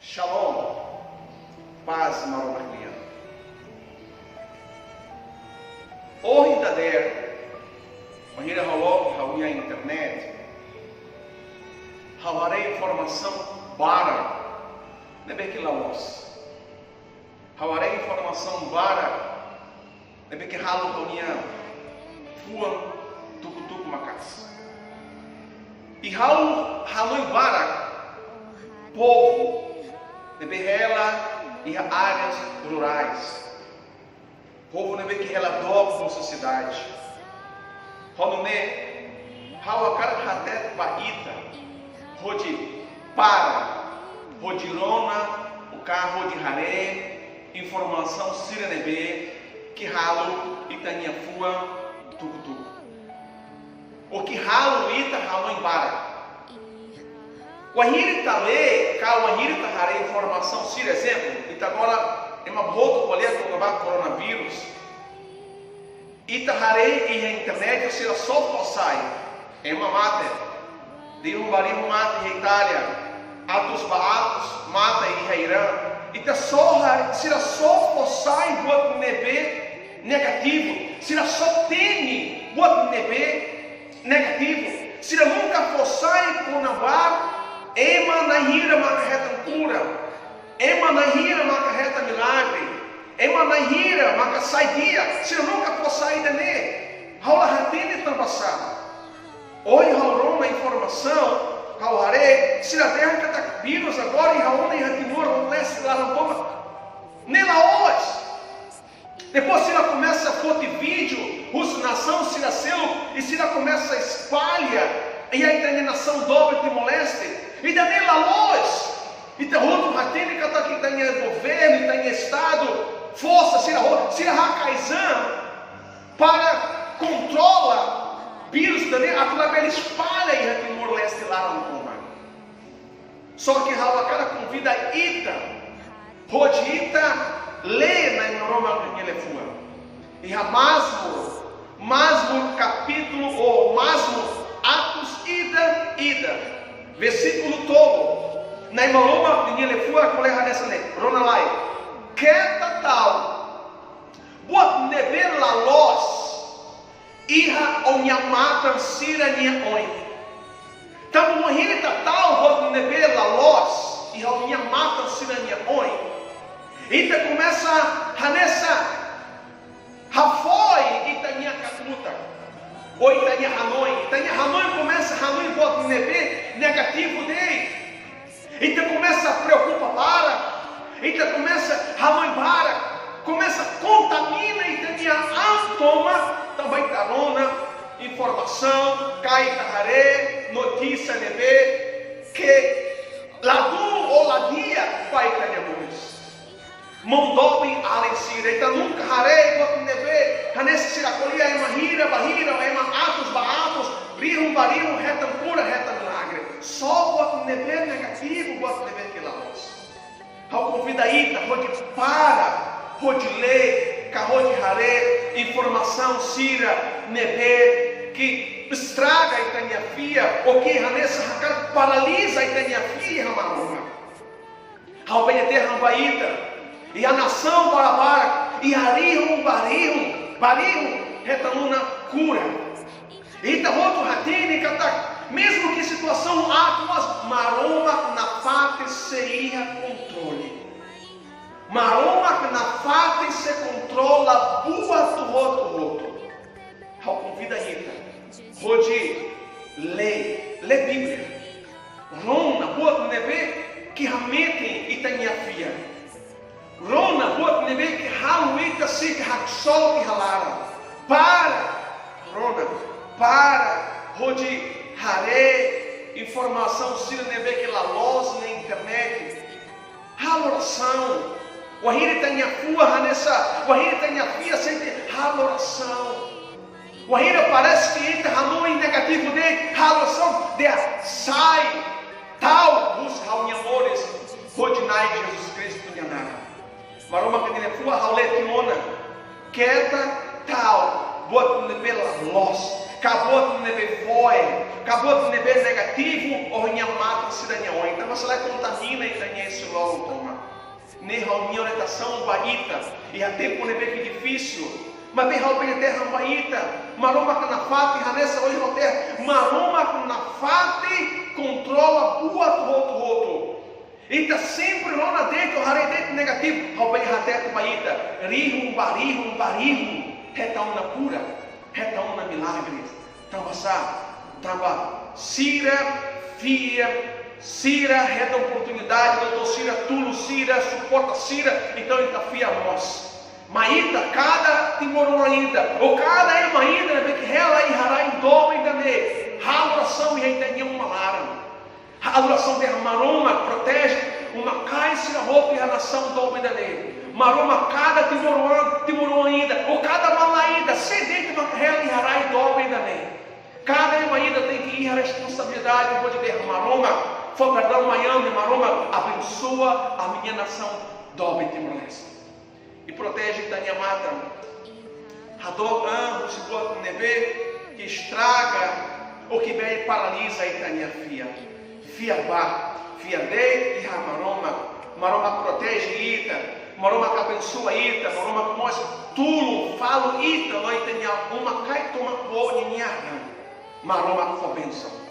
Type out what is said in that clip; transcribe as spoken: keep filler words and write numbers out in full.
Shalom, pás Maromak nian. Ohin dadeer, ohin ha'u loke ha'u-nia internet, ha'u haree informasaun barak ne'ebé ke la loos. Ha'u haree informasaun barak ne'ebé ke halo ha'u-nia fuan tuku-tuku maka'as. I ha'u hanoin barak povu ne'ebé hela iha áreas rurais. Povu ne'ebé ke hela dook husi sidade. Ho nune'e, ha'u hakarak hatete ba ita hodi para, hodi rona, ou ka hodi haree informasaun sira ne'ebé ke halo ita-nia fuan tuku-tuku, ou ke halo ita hanoin barak. Wainhira ita lee, ka wainhira ita haree informasaun sira, ezemplu, ita agora, ema boot ko'alia kona-ba koronavírus. Ita haree iha internet sira só fó sai. Ema mate. Rihun ba rihun mate iha Itália. Atus ba atus mate iha Irã. Ita só haree, sira só fó sai buat ne'ebé negativu. Sira só temi buat ne'ebé negativu. Sira nunka fó sai kona-ba ema na'in hira maka hetan kura. Ema na'in hira maka hetan milagre. Ema na'in hira maka sai di'ak. Sira nunka fó sai ida-ne'e. Ha'u la hatene tanbasá. Ohin ha'u rona informasaun, ha'u haree, sira dehan katak vírus agora iha ona iha Timor-Leste laran tomak. Ne'e la'ós. Depois sira komesa foti vídeo husi nasaun sira seluk, i sira komesa espalla iha ita-nia nasaun doben Timor-Leste. Ida-ne'e la loos. Ita hotu hatene katak ita-nia governu, ita-nia estadu, forsa sira ho-, sira haka'as an para kontrola vírus ida-ne'e atu labele espalla iha Timor-Leste laran tomak. Só ke ha'u hakarak konvida ita hodi ita lee Nai Maromak nia liafuan. Iha Mazmur, Mazmur kapítulu, ou Mazmur atus ida ida, versíkulu tolu. Nai Maromak nia liafuan ko'alia hanesan ne'e, rona lai. Keta ta'uk buat ne'ebé la loos iha ó-nia matan sira-nia oin. Tanba wainhira ita ta'uk buat ne'ebé la loos iha ó-nia matan sira-nia oin, ita komesa hanesan hafoin ita-nia katutak, ou ita-nia hanoin. Ita-nia hanoin komesa hanoin buat ne'ebé negativu de'it. Ita komesa preokupa barak, ita komesa hanoin barak, komesa kontamina ita-nia an tomak, tanba ita rona informasaun, ka ita haree notísia ne'ebé ke ladún ou la di'ak ba ita-nia moris. Maun doben alin sira, ita nunka haree buat ne'ebé hanesan sira ko'alia ema hira ba hira, ema atus ba atus, rihun ba rihun hetan kura, hetan milagre. Só buat ne'ebé negativu, buat ne'ebé ke la loos. Ha'u konvida ita hodi para, hodi lee, ka hodi haree informasaun sira ne'ebé ke estraga ita-nia fiar, ou ke hanesan hakarak paraliza ita-nia fiar iha Maromak. Ha'u bele dehan ba ita, iha nasaun barak-barak, iha rihun ba rihun, ba rihun hetan ona kura. Ita hotu hatene katak, mezmu ke situasaun aat, mas Maromak nafatin sei iha kontrole. Maromak nafatin sei kontrola buat hotu-hotu. Ha'u konvida ita hodi lee, lee Bíblia. Rona buat ne'ebé ke hametin ita-nia fiar. Rona buat ne'ebé ke halo ita sente haksolok iha laran. Para, rona, para hodi haree informasaun sira ne'ebé ke la loos iha internet. Halo orasaun. Wainhira ita-nia fuan hanesan, wainhira ita-nia fiar sente, halo orasaun. Wainhira parese ke ita hanoin negativu de'it, halo orasaun, dehan sai, ta'uk husi ha'u-nia moris, hodi Na'i Jesus Kristu nia naran. Maromak nia liafuan ha'u lee tiha ona. Keta ta'uk buat ne'ebé la loos. Kabuat ne'ebé fo'er, kabuat ne'ebé negativu, ohin nia matan sira-nia oin. Tanba sá la kontamina ita-nia isin-lolon tomak. Ne'e ha'u-nia orientasaun ba ita iha tempu ne'ebé ke difisil. Maibé ha'u bele dehan ba ita, Maromak nafatin, hanesan ohin ha'u dehan, Maromak nafatin kontrola buat hotu-hotu. Ita sempre rona de'it, haree de'it negativu, ha'u bele hatete ba ita, rihun ba rihun ba rihun, hetan ona kura, hetan ona milagre. Tanba sá, tanba sira fiar, sira hetan oportunidade, doutór sira tulun sira, suporta sira, entaun ita fiar mós. Mai ita, kada timoroan ida, ou kada ema ida ne'ebé ke hela iha rai doben ida-ne'e, halo orasaun iha ita-nia uma laran. Halo orasaun dehan Maromak proteje uma-kain sira hotu iha nasaun doben ida-ne'e. Maromak, kada timoroan, timoroan ida, ou kada malae ida, sé de'it mak hela iha rai doben ida-ne'e. Kada ema ida tenke iha responsabilidade hodi dehan Maromak, fó perdaun mai ami, Maromak, abensoa ami-nia nasaun doben Timor-Leste. I proteje ita-nia matan. Hadook an husi buat ne'ebé ke estraga ou ke bele paraliza ita-nia fiar. Fiar ba, fiar de'it iha Maromak. Maromak proteje ita. Maromak abensoa ita. Maromak mós tulun, falun ita, no ita-nia uma-kain tomak ho ninia an. Maromak fó bensaun.